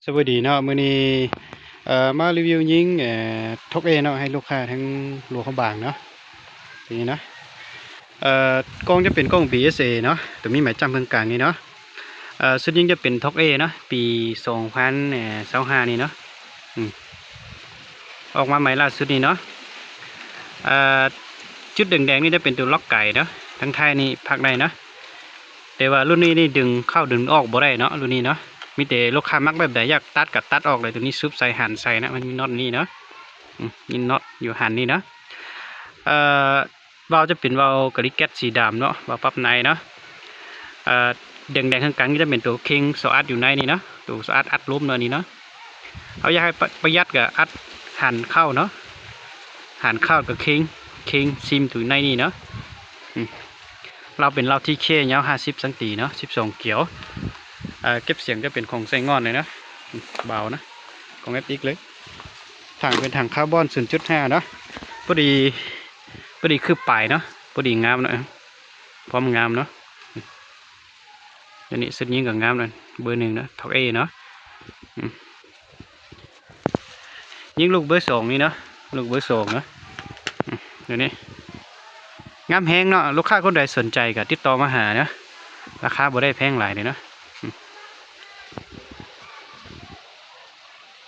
ສະບາຍດີເນາະ ມື້ນີ້ ເອີ ມາຣີວິວຍິງ ເອີ ທອກເອເນາະ ໃຫ້ລູກຄ້າທາງຫຼວງພະບາງເນາະ ນີ້ເນາະ ເອີ ກ້ອງຈະເປັນກ້ອງ ບີເອສເອ ເນາະ ໂຕມີໄມ້ຈ້ຳເຄິ່ງກາງນີ້ເນາະ ເອີ ຊຸດຍິງຈະເປັນທອກເອເນາະ ປີສອງພັນຊາວຫ້ານີ້ເນາະ ອືມ ອອກມາໃໝ່ລ່າສຸດນີ້ເນາະ ເອີ ຈຸດແດງໆນີ້ຈະເປັນໂຕລັອກໄກເນາະ ທັງທ້າຍນີ້ພັກໄດ້ເນາະ ແຕ່ວ່າລຸ້ນນີ້ນີ້ດຶງເຂົ້າດຶງອອກບໍ່ໄດ້ເນາະ ລຸ້ນນີ້ເນາະ ມີແຕ່ລູກຄ້າມັກແບບໃດ ຢາກຕັດກໍຕັດອອກເລີຍ ໂຕນີ້ຊຸບໃສ່ຫັນໃສ່ນະ ມັນມີນັອດນີ້ເນາະ ອືມ ມີນັອດຢູ່ຫັນນີ້ເນາະ ເອີ ວາວຈະເປັນວາວກາລິແກັດສີດຳເນາະ ວາວປັບໃນເນາະ ເອີ ແດງໆກາງໆນີ້ຈະເປັນໂຕເຄັ່ງສອດອັດຢູ່ໃນນີ້ເນາະ ໂຕສອດອັດອັດລົມເນາະ ນີ້ເນາະ ເຮົາຢາກໃຫ້ປະ ປະຢັດກໍອັດຫັນເຂົ້າເນາະ ຫັນເຂົ້າກໍເຄັ່ງ ເຄັ່ງຊິມຢູ່ໃນນີ້ເນາະ ອືມ ລາວເປັນລາວທີເຄ ຍາວຫ້າສິບຊັງຕີເນາະ ສິບສອງກຽວ ເອີ ເກັບສຽງຈະເປັນຂອງໄຊງ່ອນເລີຍເນາະ ອືມ ເບົານະ ຂອງເອັຟເອັກເລີຍ ຖັງເປັນຖັງຄາບອນສູນຈຸດຫ້າເນາະ ພໍດີ ພໍດີຄືບປາຍເນາະ ພໍດີງາມເນາະ ພ້ອມງາມເນາະ ອືມ ດຽວນີ້ຊຸດຍິງກໍງາມເນາະ ເບີໜຶ່ງເນາະ ທອກເອເນາະ ອືມ ຍິງລູກເບີສອງນີ້ເນາະ ລູກເບີສອງເນາະ ອືມ ດຽວນີ້ງາມແຮງເນາະ ລູກຄ້າຄົນໃດສົນໃຈກໍຕິດຕໍ່ມາຫາເນາະ ລາຄາບໍ່ໄດ້ແພງຫຼາຍເດ້ເນາະ